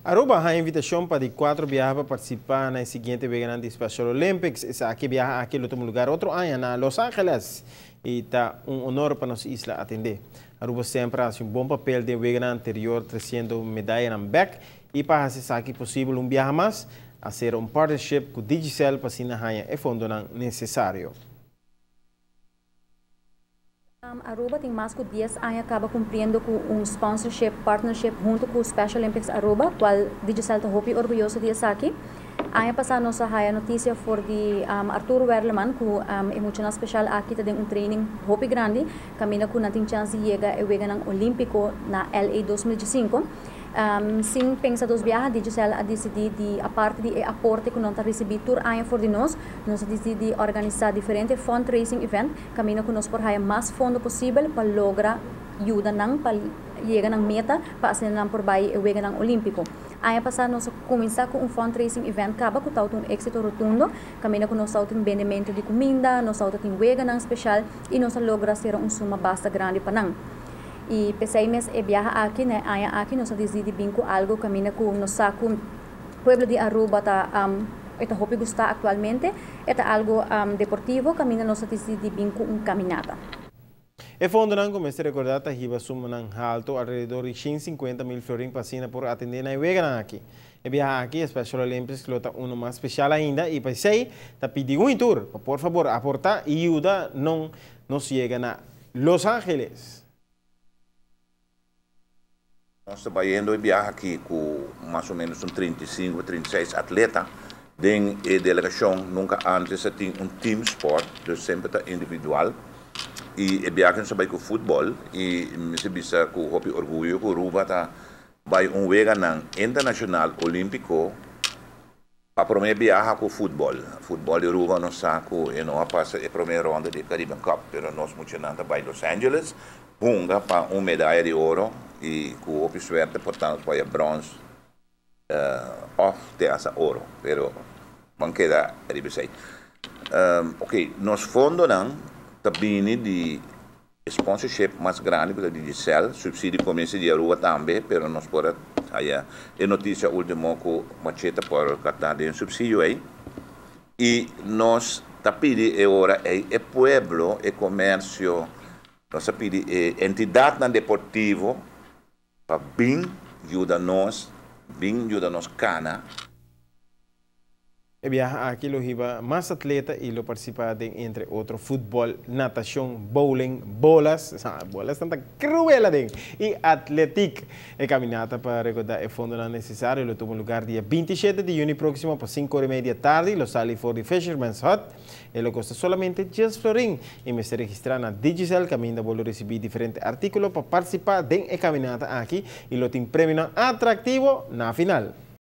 Aruba a haya invitacion pa di cuatro biaha pa participa na e siguiente weganan di Special Olympics. Esaki biaha aki lo tuma lugar otro aña na Los Angeles y ta un honor pa nos isla atende. Aruba semper a haci un bon papel den weganan anterior treciendo medayanan bek y pa haci esaki posibel un biaha mas, a cera un partnership cu Digicel pa asina haya e fondonan necesario. Aruba tin mas cu 10 aña caba cumpliendo cu un sponsorship, partnership hunto cu Special Olympics Aruba, cual Digicel ta hopi orguyoso di esaki. Aña pasa nos a haya noticia for di Arturo Werleman cu e muchanan special aki ta den un training hopi grandi, caminda cu nan tin chance di yega e Weganan Olimpico na LA 2015. Sin pensa dos biaha, Digicel a dicidi di, aparte di e aporte cu nan ta ricibi tur aña for di nos, nos a dicidi di organisa diferente fundraising event, caminda cu nos por haya mas fondo posibel pa logra yuda nan pa yega nan meta pa asina nan por bay e Weganan Olimpico. Aña pasa nos a cuminsa cu un fundraising event caba cu tabata un exito rotundo, caminda cu nos tabatin bendemento di cuminda, nos tabatin weganan special y nos a logra cera un suma basta grandi pa nan. Y p'esey mes e biaha aki, na aña aki, nos a dicidi bin cu algo caminda cu nos sa cu pueblo di Aruba ta e ta hopi gusta actualmente, e ta algo deportivo, caminda nos a dicidi bin cu un caminata. E fondonan, cu mester recorda, ta hiba sumanan halto, alrededor di 150 mil florin pa asina por atende na e weganan aki. E biaha aki, Special Olympics lo ta uno mas special ainda y p'esey ta pidi un tur, pa por fabor aporta y yuda nan nos yega na Los Angeles. Nos ta bayendo e biaha aki cu mas o menos un 35, 36 atleta den e delegacion. Nunca antes tin un team sport, dus semper ta individual. Y e biaha nos ta bay cu futbol y mi ta bisa cu hopi orguyo cu Aruba ta bay un weganan internacional olimpico pa prome biaha cu futbol. Futbol di Aruba nos sa cu e no a pasa e prome ronda di Caribbean Cup, pero nos muchanan ta bay Los Angeles, hunga pa un medaya di oro y cu hopi suerte por tanto pa brons of te hasta oro, pero ban keda riba esey. Ok, nos fondonan ta bini di sponsorship mas grandi cu di Digicel, subsidio comercio di Aruba tambe, pero nos por haya e noticia ultimo cu Macheta por capta di un subsidio ey. Y nos ta pidi e ora ey e pueblo, e comercio, nos ta pidi e entidadnan deportivo pa bin yuda nos cana. E biaha aki lo hiba mas atleta y lo participa den, entre otro, futbol, natacion, bowling, bolas, bolas tanta cruela den, y atletic. E caminata pa recauda e fondo necesario lo tuma lugar dia 27 di juni proximo pa 5'30 di atardi, lo sali for di Fisherman's Hut. E lo costa solamente 10 florin y mester registra na Digicel, caminda bo lo ricibi diferente articulo pa participa den e caminata aki y lo tin premio atractivo na final.